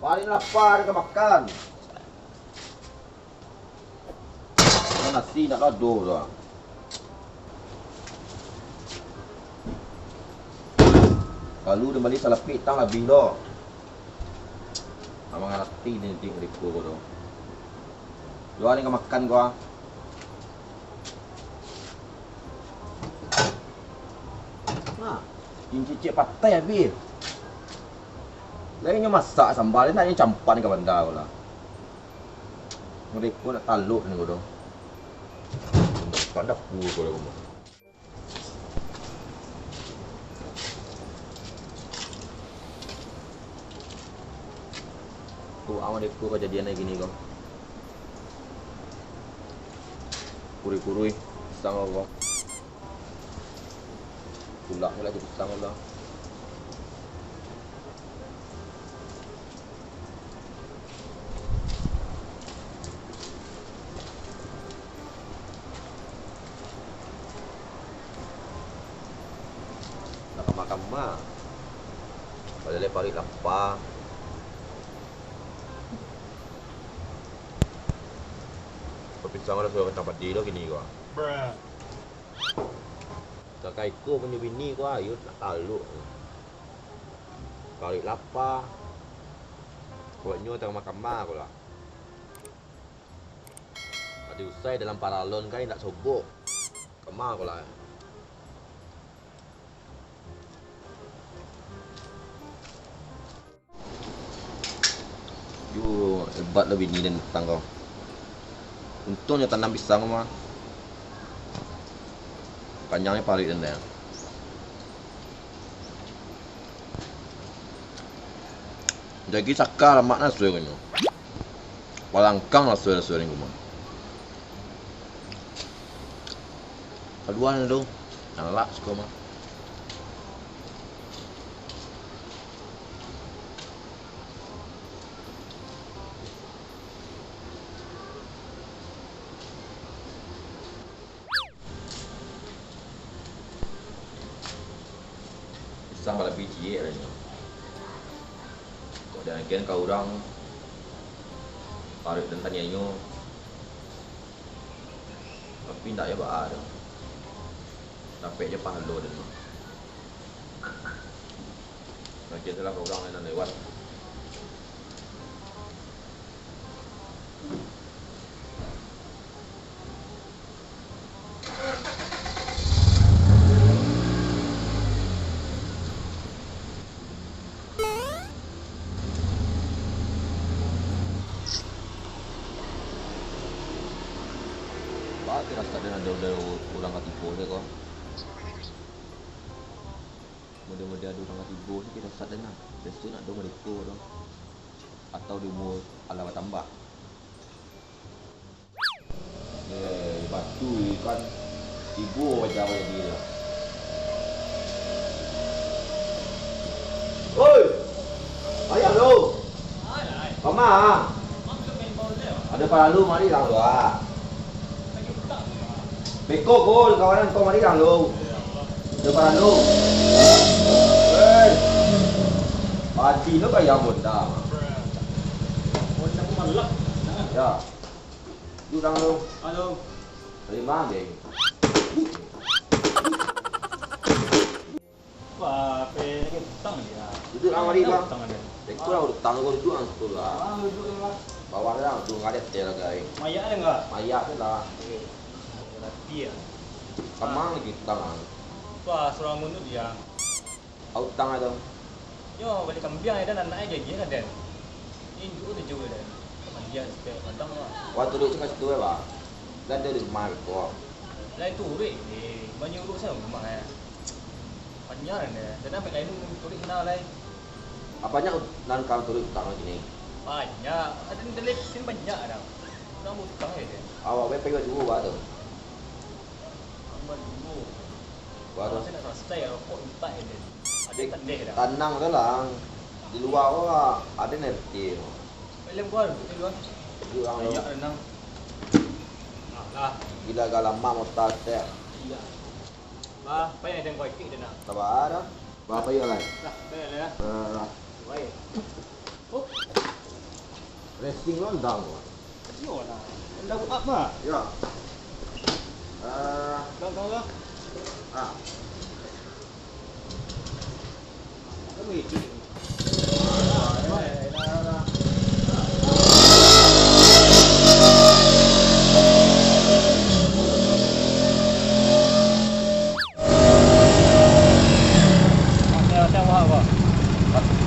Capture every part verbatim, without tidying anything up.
Paling lapar ka makan. Nasi ndak ado tu. Kalu den bali salapik tang labiah lo. Amang arati den di riko ko tu. Yo, ni ka makan ko ah. Nah, cincicik patai abih. Lai nyo masak sambal, nak nyo campan ka banda ko lah. Mereka nak taluk ni ko tu. Pandai pukul ko lah rumah. Tu awak deko kajadian lagi ni ko. Kurui-kurui, pisang ko. Pulak lah tu pisang ko lah. Nak kama-kama. Padahal paruik lapa. Tapi sangat sudah kacang padi lo kini ko. Kakak iko punyo bini ko, ayo nak taluk. Paruik lapa. Pokoknyo tangah kama ko lah. Ado usai dalam paralon kai ndak sobok. Kama ko lah. Yo, hebat lah bini den utang ko. Untuangnyo tanam pisang ko mah. Panjangnyo paruik den deh. Jadi saka lamak nasuanyo. Palangkang nasuan-nasuan ko mah. Kaduanyo tu, nalak siko mah. Pisang balabiah ciek lah nyo. Kok diagian ka urang, paruik den tanianyo, tapi ndak yo baa doh. Dapek jo pahalo den mah. Bagian salah urang nan lewat. Baa kiro asa den ado, ado urang ka tibo se ko. Mudah-mudahan ado urang ka tibo se kiro asa den lah. Biaso ndak ado mereko doh. Atau di umur alah batambah. Eh, batu ikan tibo macam apa jadi lah. Oi! Ayah lo! Kama? Ada paralu mari lah lo ah. Beko ko kawanan ko mari lah lo. Ada paralu. Eh! Padi lo kaya bonda. Ya. Duduak dulu. Halo. Terima, geng. Wah, pe lagi utang dia. Duduak lah, mari, Bang. Utang ada. Itu lah utang kau duduak lah situ lah. Ah, duduak lah. Bawah lah, tu ngadet dia lah, geng. Mayak ada enggak? Mayak tu lah. Eh, berarti ya. Kamang lagi utang lah. Wah, surang mundur dia. Utang lah tu. Nyo bali kambiang, Dan, anak e janji lah, Dan. Induak tu juo, Dan. Kambiang setiap padang lah. Wah, turuik tu ka situ, eh, bah. Lah, ado di rumah ko. Lah, turuik, eh. Manyuruak sa rumah, eh. Panjang, Dan. Dan, sampai lain turuik kenal, lai. Apo nyo nan ka turuik utang kini? Banyak. Ado nan dari sini banyak, Dan. Urang utang, eh, Dan. Awak bae pai juo, bah, tu. Tambah dulu. Baru. Kalau saya nak selesai, rokok empat je. Ada tandeh dah. Tanang tu lah. Di luar ko lah, ada nerti. Film gua duduk di luar. Duduk dalam. Banyak renang. Alah. Gila galamak motor teh. Iya. Bah, apa yang ada yang kau ikik dia nak? Sabar dah. Bapak iyo lai? Lah, bayar lah ya. Eh, lah. Baik. Oh. Racing lo ndang, Pak. Iyo lah. Ndang up mah. Ya. Eh. Kau, kau, kau. Ah. Kau itu.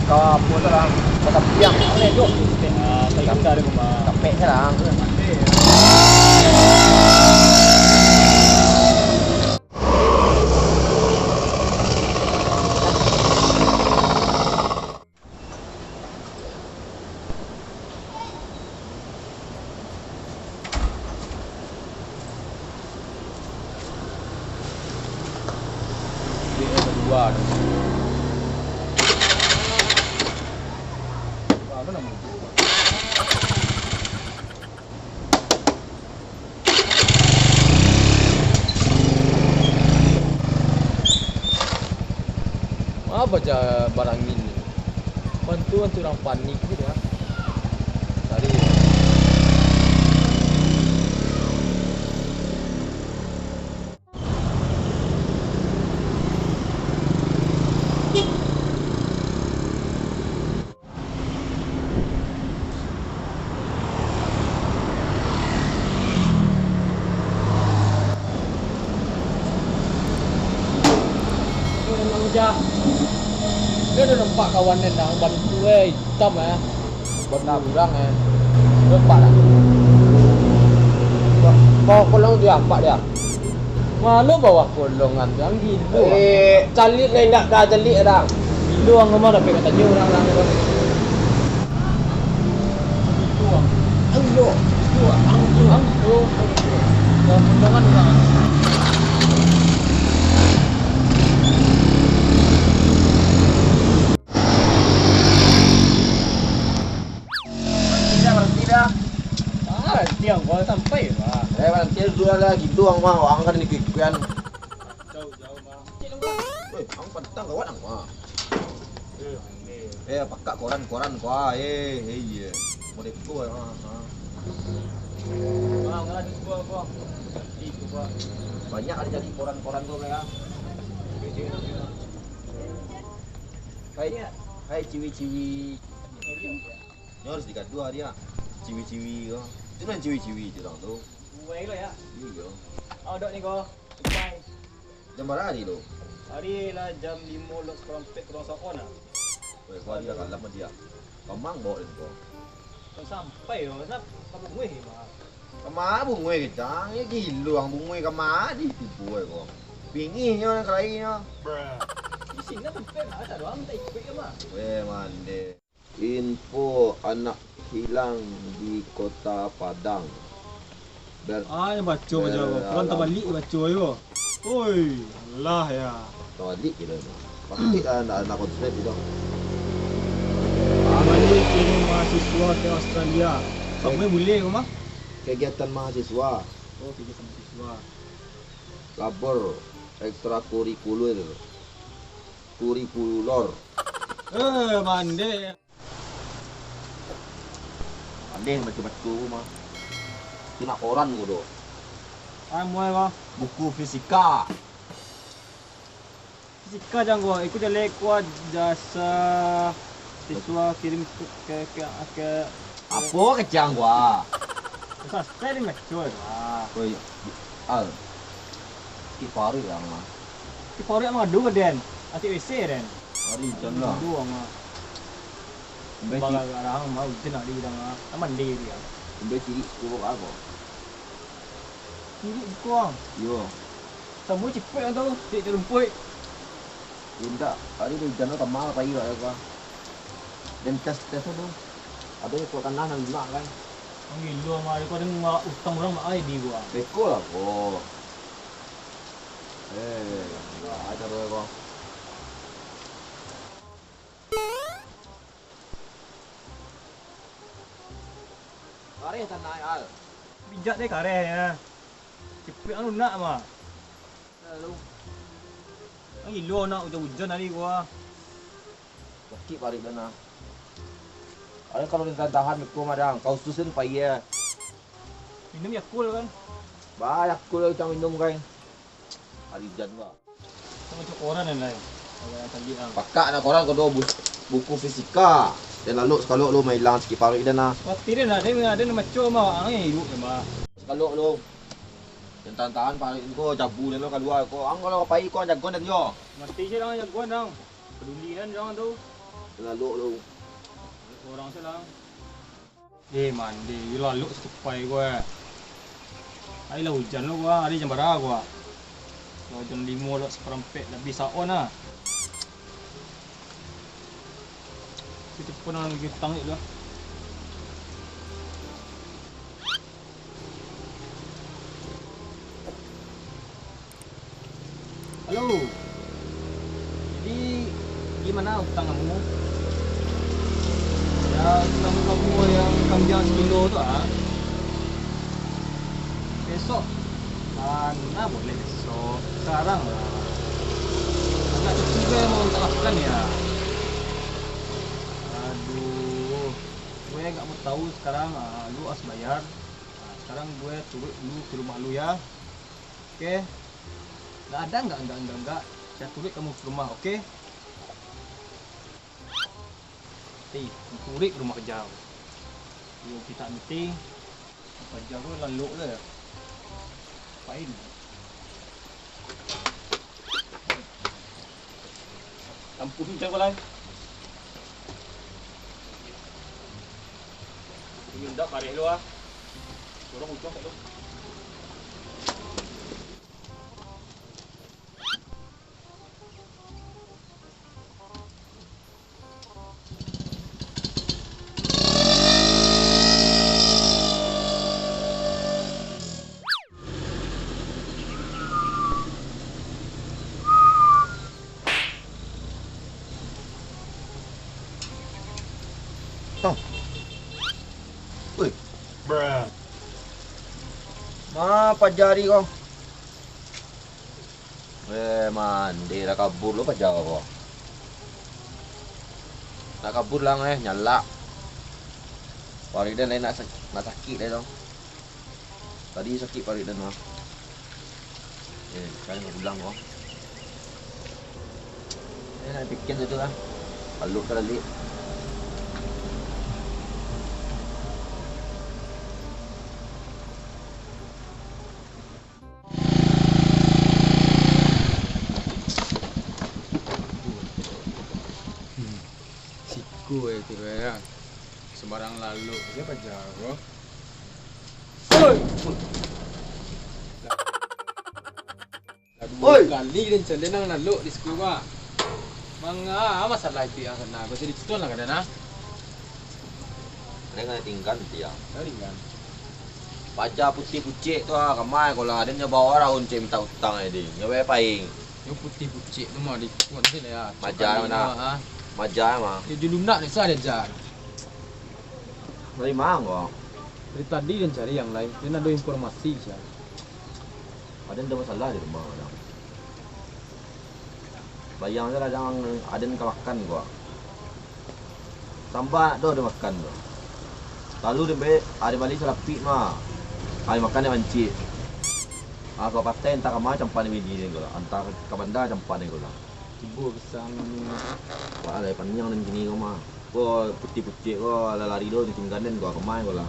Ka apo tu lah, ka tapiang. Capek se lah. Apo ja barang ini? Bantu-bantu urang panik gitu ya. Cari. Dia ado nampak kawan den dah, ban tu, eh, itam, eh. Ban urang, eh. Nampak dah. Bawah kolong dia, nampak dia. Mano bawah kolong tu, ang gilo. Eh, caliak lah indak ka caliak dah. Gilo ang mah, dapek ka tanyo urang-urang tu. Gilo ang. Ang gilo. Gilo ang. Gilo ang. Gilo ang. Gilo. Dalam potongan urang. Baranti dah, baranti dah. Ah, baranti ang, kau sampai, Pak. Eh, baranti dulu lah, gitu ang mah, ang kan dikuik-kuikan. Jauh, jauh, Pak. Cik, tunggu. Weh, ang pantang kawan ang mah. Eh, aneh. Eh, pakak koran-koran kau, ah. Eh, eh, iya. Model tu, ah, ah. Bang, lah di gua, gua. Di gua. Banyak ada jadi koran-koran tu, kayak. Hai, hai, ciwi-ciwi. Nyo harus digaduah dia. Ciwi-ciwi ko. Itu nan ciwi-ciwi tu urang tu. Buai lo ya. Iyo. Odok ni ko. Buai. Jam bara hari tu? Hari lah jam limo lok saparampek kurang saon lah. Weh, ko hari lah kalam dia. Kamang bawa den ko. Kau sampai lo, kenapa kau bunguih ni, Bang? Kama bunguih kecang, ya gilo ang bunguih kama di tipu ko. Pingihnyo nan kalainyo. Di sini lah sampai lah, tak ada orang tak ikut ke, Bang? Weh, mande. Info anak hilang di Kota Padang. Ber-, Ah, yang baco macam apa? Pulang beralam. Tabalik baco ayo. Oi, alah ya. Tabalik kira tu. Pasti lah nak, nak konsep itu. Ah, balik kini mahasiswa ke Australia. Sampai boleh ke mah? Kegiatan mahasiswa. Oh, kegiatan mahasiswa. Labor ekstrakurikuler. Kurikulor. Eh, mandek. Pandai baco-baco ko mah. Tu nak koran ko doh. Ai, muai ko. Buku fisika. Fisika jan ko, iko jaleh ko jasa siswa kirim ke, ke, ke, ke. Apo kecang ko ah? Sastra di baco ko ah. Oi, Al. Ki paruik lah mah. Ki paruik mah ado den. Atik W C den. Ari jan lah. Ado mah. Ambil ci- Bagak-bagak urang mah, ujan nak di urang ah. Nak mandi dia. Ambil cirik sikuruak apo? Cirik sikuruak? Iyo. Samo cipek ang tu, cipek tarumpuik. Indak, ari tu ujan tu tamah pai lah ko. Dan tes-tes tu. Ado kuak tanah nan lunak kan. Ang gilo mah, ko den utang urang mak ai di gua. Beko lah ko. Eh, ajar ko. Kareh tanah, Al. Bijak deh kareh, ya. Cipik anu nak, mah. Lalu. Gilo nak ujan-ujan hari ko ah. Sakik paruik den ah. Ayo kalau den tahan-tahan iko mah dang, ka usus den pai ah. Minum Yakult kan. Bah, Yakult lah kita minum kan. Hari ujan ko. Macam koran ni lah. Pakak nak koran ko do bu-, buku fisika. Den lalok sakalok lo mailang sakik paruik den ah. Mati den ah, den, den maco mah, ang iduik den mah. Sakalok lo. Den tahan-tahan paruik ko, jabu den lo kalua ko. Ang kalau pai ko, ang jago den yo. Mati se lah ang jago den. Peduli nian jan tu. Lalok tu. Urang se lah. Eh, mandi, lalok satupai ko eh. Ai lah ujan lo ko ah, ari jam bara ko ah. Lah jam limo lah saparampek, labiah saon ah. Kita pun nak lagi utang je lah. Halo. Jadi, gimana utang kamu? Ya, utang kamu yang kambiang sekilo tu ah. Besok. Mana boleh besok? Sekarang lah. Agak cuti gue mau minta maafkan ya. Aduh. Gue nggak mau tahu sekarang, ah, lu harus bayar. Nah, sekarang gue turut lu ke rumah lu ya. Oke. Nggak ada, nggak, nggak, nggak, nggak. Saya turut kamu ke rumah, oke? Ti, turut ke rumah kerja. Yo, kita nanti kerja gue lalu lah. Pain. Tampung cak balai. Ini ndak bareh lu ah. Orang ujung kat lu. Tong. Oi. Ma paja ari ko? Eh, mande lah kabur lo paja ko. Nak kabur lah, eh, nyalak. Paruik den lai nak sak-, nak sakik lai tu. Tadi sakik paruik den mah. Eh, sekarang nak pulang ko. Eh, nak bikin tu lah. Aluk ka lalik. Hmm. Siko eh tu eh. Sembarang lalok je paja ko. Oi! Lah duo Oi! kali den caliak nang lalok di siko ko. Manga masalah ipi ang sana. Ko jadi tuan lah kadang ah. Ado nan tingga tiang. Ado tingga. Paja putiah pucek tu ah, kamai ko lah. Den nyo bawa raun cek minta utang ai di. Nyo bae paing. Nyo putiah pucek tu mah di kuan sini ya. Maja Cok mana? Kalima, ha. Maja mah. Yo, di lunak ni sa diajar. Dari ma ko? Dari tadi den cari yang lain. Den ado informasi sia. Aden ado masalah di rumah kadang. Bayang se lah, jan aden ka makan ko. Samba dak ado den makan tu. Lalu den be-, aden bali salapik mah. Aden makan den mancik. Ah, ko patai antah kama campan bini den ko lah. Antah ka banda campan den ko lah. Tibo pisang. Wah, lai paniang den kini ko mah. Ko putiah pucek ko, lah lari do, tingga den ko, kamai ko lah.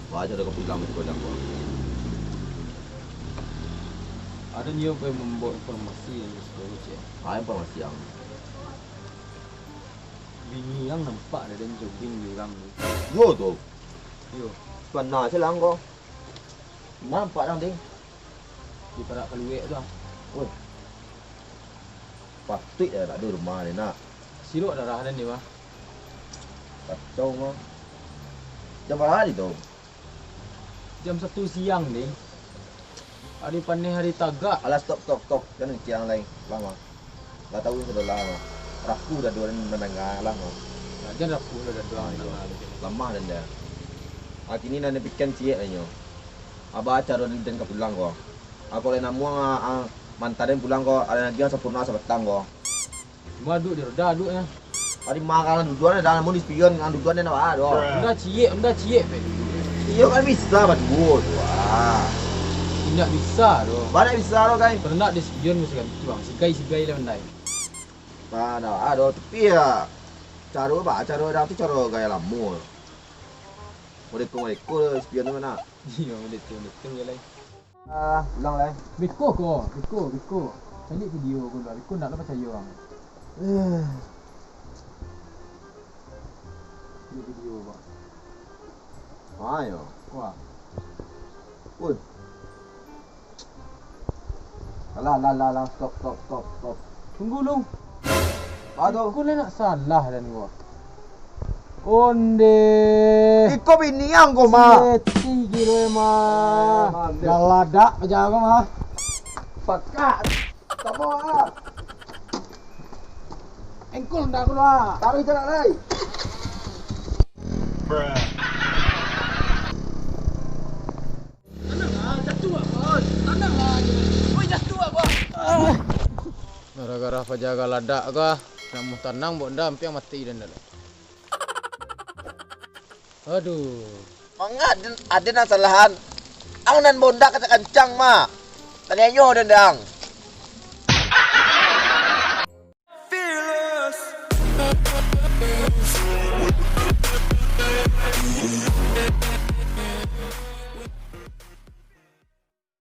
Wah, aja dah ka pulang, ka pulang ko. Ado nio pai mambawa informasi yang di siko, cek. Ah, informasi yang. Bini ang nampak dah den jogging di urang tu. Yo tu. Yo. Bana se lah ang ko. Nampak dang, ding. Di parak kaluek tu ah. Woi. Patuik lah dak ado rumah ni nak. Sirok darah den ni mah. Kacau mah. Jam bara tadi tu? Jam satu siang, ding. Hari paneh, hari tagak. Alah, stop, stop, stop. Jan kecek ang lai. Lah mah. Lah tahu sudah lah mah. Rapuah dado den mandanga lah mah. Nah, jan rapuah lah dado ang mandanga. Lamah den dah. Ah, kini nan pikian ciek lah nyo. Aba caro den ka pulang ko. Aku lai namuah, ah, Mantan den pulang ko, ado lagi nan sampurno sabatang ko. Cuma duduk di roda duduknya. Tadi makan duduan dah, namun di spion dengan duduan den awak ado. Udah ciek, udah ciek pe. Iyo kan bisa baduo tu ah. Indak bisa doh. Banyak bisa lo kan. Ternak di spion mesti kan tuang. Sigai-sigai lah mandai. Mana ado tapi ya caro ba caro dah tu caro gaya lamo. Modeko-modeko spion tu mana? Iyo, betul betul je lai. Ah, ulang lai. Beko ko, beko, beko. Cari video ko lah. Beko ndak lah percaya orang. Eh, Cari video ko. ayo. Wah. Woi. Alah, alah, alah, alah, stop, stop, stop, stop. Tunggu lu. Apa tu? Aku lah nak salah dan gua. Onde. Iko biniang ko mah. Seti kiro mah. Ah, mande. Galadak aja ko mah. Pakat. Kamu ah. Engkol ndak aku lah. Tarik jalan lai. Tanang lah, jatuh lah bos. Tanang lah. Woi jatuh lah bos. Gara-gara pajaga ladak kah, nak mau tanang buat ndak ampiang mati dan dah. Aduh. Manga ada ada nan salahan. Ang nan bonda kacang kancang mah. Tanianyo dan dang.